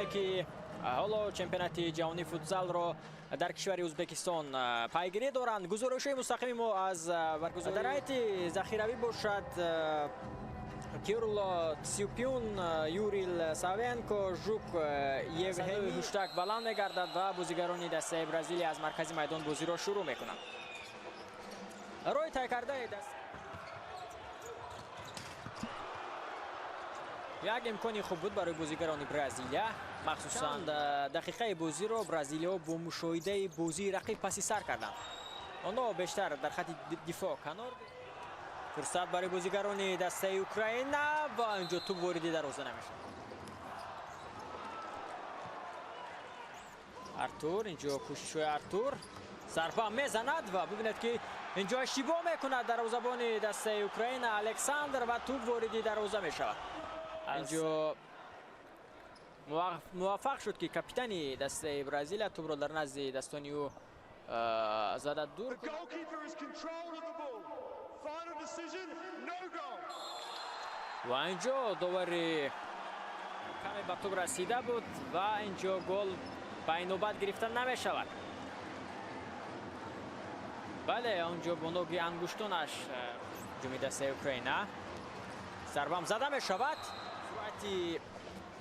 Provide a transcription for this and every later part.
Тамошобиноне, ки ҳоло чемпионати ҷаҳонии футзалро дар кишвари Ӯзбекистон пайгирӣ доранд, гузоришҳои мустақими мо аз баргузорӣ дар ҳайати захиравӣ бошад Кирло Цюпюн, Юрил Савенко, Жук Евгений. Ҳуштак баланд мегардад ва бозигарони дастаи Бразилия аз маркази майдон бозиро шурӯъ мекунанд. Роҳи тай кардаи даст як имкони хуб буд барои бозигарони Бразилия, махсусан дақиқаи бозиро бразилиҳо бо мушоҳидаи бозии рақиб паси сар карданд. Онҳо бештар дар хати дифоъ канор. Фурсат барои бозигарони дастаи Украина ва инҷо тӯб вориди дарвоза намешавад. Артур, инҷо кӯшишҳои Артур, зарба мезанад ва бибинед, ки инҷо иштибоҳ мекунад дарвозабони дастаи Украина Александр ва тӯб вориди дарвоза мешавад. Инҷо муваффақ шуд, ки капитани дастаи Бразилия тӯбро дар назди дастони ӯ зада дур. The goalkeeper is control of the ball. Final decision, no goal. Ва инҷо довари каме ба тӯб расида буд ва инҷо гол ба инобат гирифта намешавад. Бале, онҷо бо ноги ангуштонаш ҳуҷуми дастаи Украина, зарбам зада мешавад. Суръати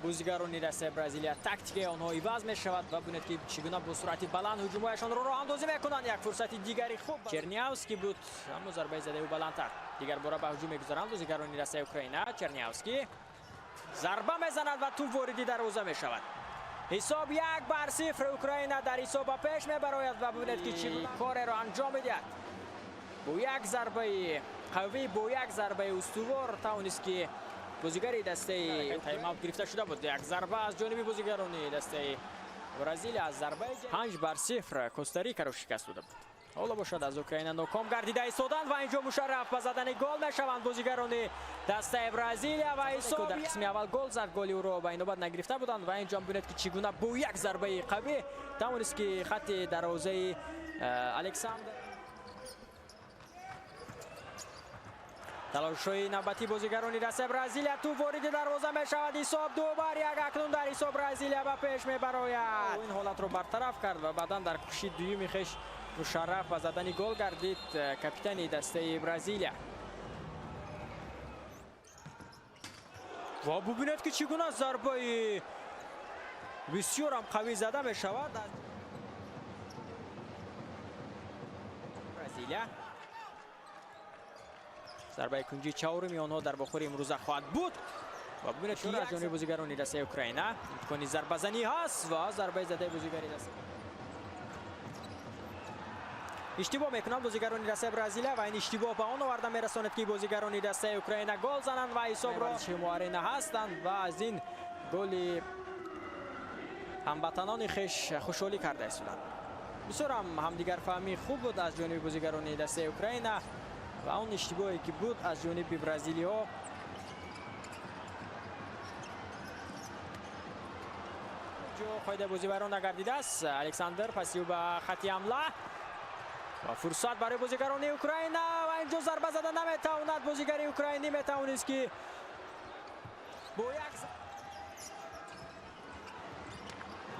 бозигарони дастаи Бразилия, тактикаи онҳо иваз мешавад ва бинед, ки чӣ гуна бо суръати баланд ҳуҷумҳояшонро роҳандозӣ мекунанд. Як фурсати дигари хуб Чернявский буд, аммо зарбаи задаи ӯ баландтар. Дигар бора ба ҳуҷум мегузаранд бозигарони дастаи Украина. Чернявский зарба мезанад ва тӯб вориди дарвоза мешавад. Ҳисоб 1-0, Украина дар ҳисоб ба пеш мебарояд ва бибинед, ки чӣ кореро анҷом медиҳад. Бо як зарбаи қавӣ, бо як зарбаи устувор тавонист, ки бозигари дастаи тайм-аут гирифта шуда буд. Як зарба аз ҷониби бозигарони дастаи Бразилия, аз зарбаи 5-0 Костарикаро шикаст дода буд. Ҳоло бошад, аз Украина ноком гардида истоданд ва инҷо мушарраф ба задани гол мешаванд бозигарони дастаи Бразилия ва ҳисоб дар қисми аввал гол зад, голи ӯро ба инобат нагирифта буданд. Ва инҷо бинед, ки чӣ гуна бо як зарбаи қавӣ тавонист, ки хатти дарвозаи Александр. Талошҳои навбатии бозигарони дастаи Бразилия, тӯб вориди дарвоза мешавад. Ҳисоб 2-1. Акнун дар ҳисоб Бразилия ба пеш мебарояд. Ин ҳолатро бартараф кард ва баъдан дар кӯшиши дуюми хеш мушарраф ба задани гол гардид капитани дастаи Бразилия. Ва бубинед, ки чӣ гуна зарбаи бисёрам қавӣ зада мешавад. Бразилия, зарбаи кунҷи чаҳоруми онҳо дар бохӯри имрӯза хоҳад буд ва бубинед, ки аз ҷониби бозигарони дастаи Украина имкони зарбазанӣ ҳаст ва зарбаи задаи бозигари даста. Иштибоҳ мекунанд бозигарони дастаи Бразилия ва ин иштибоҳ ба он оварда мерасонад, ки бозигарони дастаи Украина гол зананд ва ҳисобро муаррина ҳастанд ва аз ин голи ҳамватанони хеш хушҳолӣ карда истоданд. Бисёрам ҳамдигарфаҳмӣ хуб буд аз ҷониби бозигарони дастаи Украина ва он иштибоҳе, ки буд аз ҷониби бразилиҳо. Ҷо қоидаи бозӣ вайрон нагардидааст. Александр паси ӯ ба хати ҳамла ва фурсат барои бозигарони Украина ва инҷо зарба зада наметавонад бозигари украинӣ. Метавонист, ки бо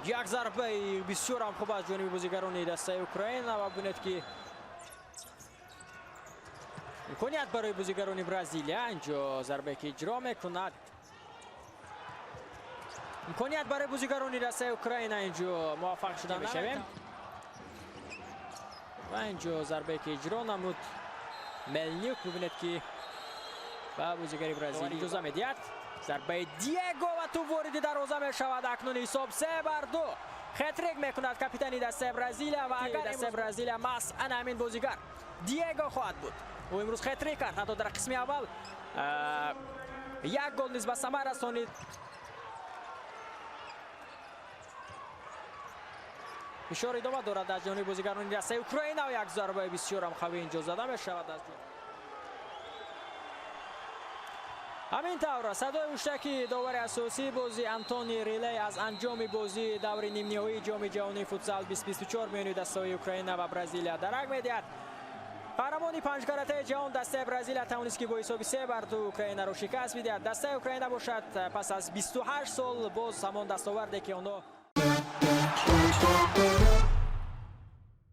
як зарбаи бисёрам хуб аз ҷониби бозигарони дастаи Украина ва бинед, ки имконият барои бозигарони Бразилия. Инҷо зарбае, ки иҷро мекунад, имконият барои бозигарони дастаи Украина, инҷо муваффақ шуда мешавем. Ва инҷо зарбае, ки иҷро намуд Мелнюк, бибинед, ки ба бозигари Бразилия иҷоза медиҳад. Зарбаи Диего ва тӯб вориди дарвоза мешавад. Акнун ҳисоб 3-2. Хетрик мекунад капитани дастаи Бразилия ва агар дастаи Бразилия маҳз ана ҳамин бозигар Диего хоҳад буд. Ӯ имрӯз хетрик кард, ҳатто дар қисми аввал як гол низ ба самар расонид. Фишор идома дорад аз ҷониби бозигарони дастаи Украина ва як зарбаи бисёрам қавӣ инҷо зада мешавад аз ҳамин тавр садои ҳуштаки довари асосии бозӣ Антони Рилей аз анҷоми бозии даври нимниҳоии Ҷоми ҷаҳонии футзал 2024 миёни дастаҳои Украина ва Бразилия дарак медиҳад. Қаҳрамони панҷкаратаи ҷаҳон, дастаи Бразилия, тавонист, ки бо ҳисоби 3-2 Украинаро шикаст бидиҳад. Дастаи Украина бошад, пас аз 28 сол боз ҳамон дастоварде, ки онҳо Thank you.